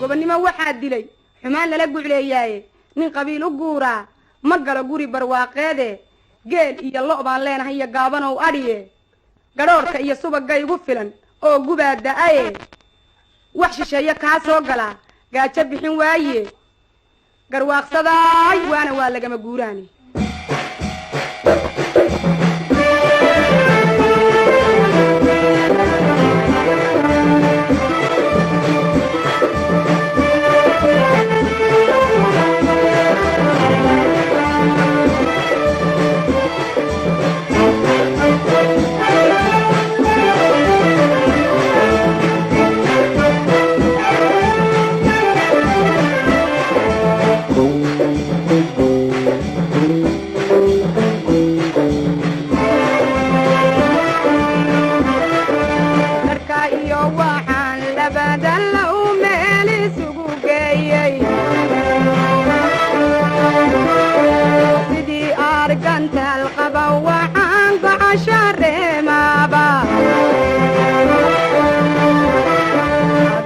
Gobonnimo waxaa dilay xumaan lala gucleeyaaye. Nin qabiil u guuraa ma galo guri barwaaqeede. Geel iyo lo' baan leenahay iyo gaabanow adhiye. Gadhoorka iyo subagga igu filan oo gubaa da'aye. Wax shisheeye kaa soo galaa gaajo bixin waaye. Garwaaqsadaay waana waa lagama guuraani. Dharka iyo waxaan labadan la u meel isugu geeyey, sidii argantaal qaba waxaan gocasha reemaaba.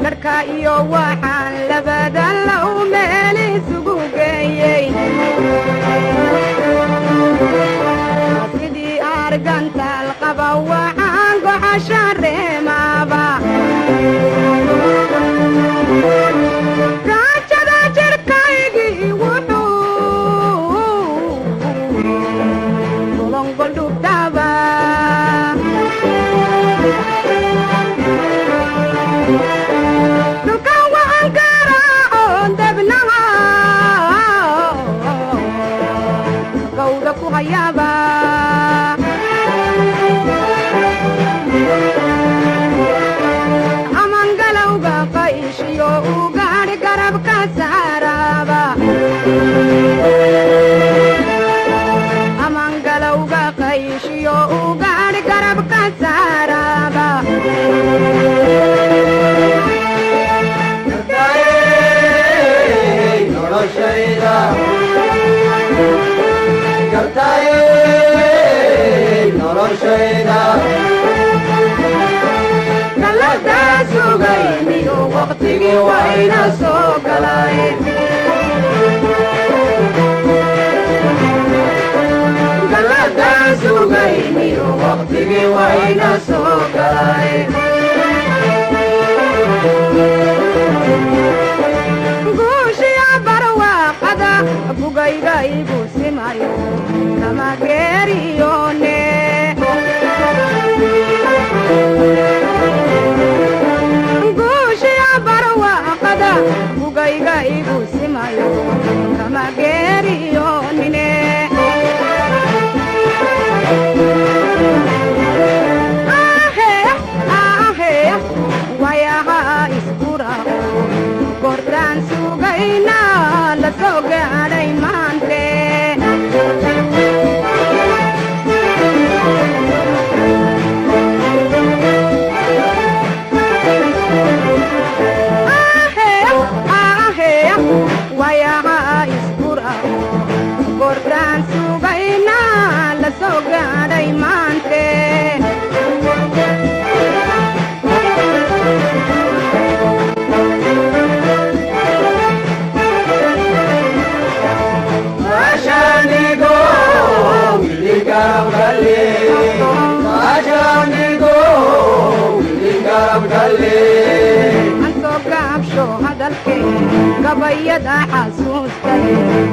Dharka iyo waxaan labadan la u meel isugu geeyey, sidii argantaal qaba waxaan gocasha reemaaba. Gaajada jirkaygii wuxuu golongoldhubtaba. Dhulkan waxaan garaacoon debnaha gawda ku hayaaba. Amangalowga qayshiyo ugaadh garabka saaraaba. Amangalowga qayshiyo ugaadh garabka saaraaba. Gartaye noloshayda, gartaye noloshayda. Galadaa sugayniyo waqtigii wayna soo galay. Galadaa sugayniyo waqtigii wayna soo galay. Guushiya barwaaqada bugayga igu simayo kama geeriyoone. Guushiya barwaaqada bugayga igu simayo kama geeriyoonine. Ahe ahe, wayaha iskurao goortaan sugayna la soo gaadhay maante. Ahe ahe, wayaha iskurao goortaan sugayna la soo gaadhay maante. Gaashaanigo wili garab galle, gaashaanigo wili garab galle. Aan soo gaabsho hadalkee, gabayada xasuustay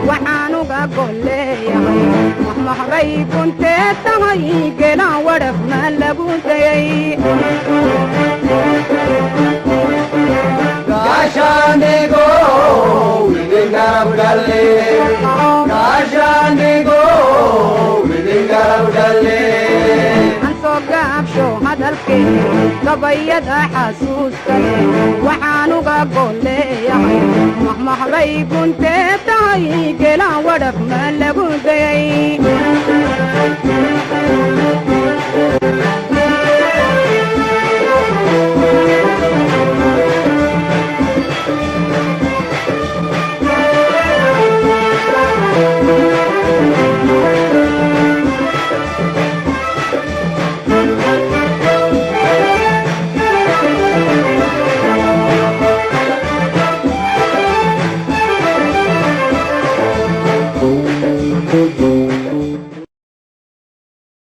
waxaan uga golleeyahay mahmahbay guntee tahay gelaan wadhaf ma lagu dayay. Gaashaanigo wili garab galle, gaashaanigo wili garab galle. Aan soo gaabsho hadalkee, gabayada xasuustay waxaan uga golleeyahay mahmahbay guntee tahay gelaan wadhaf ma lagu dayay.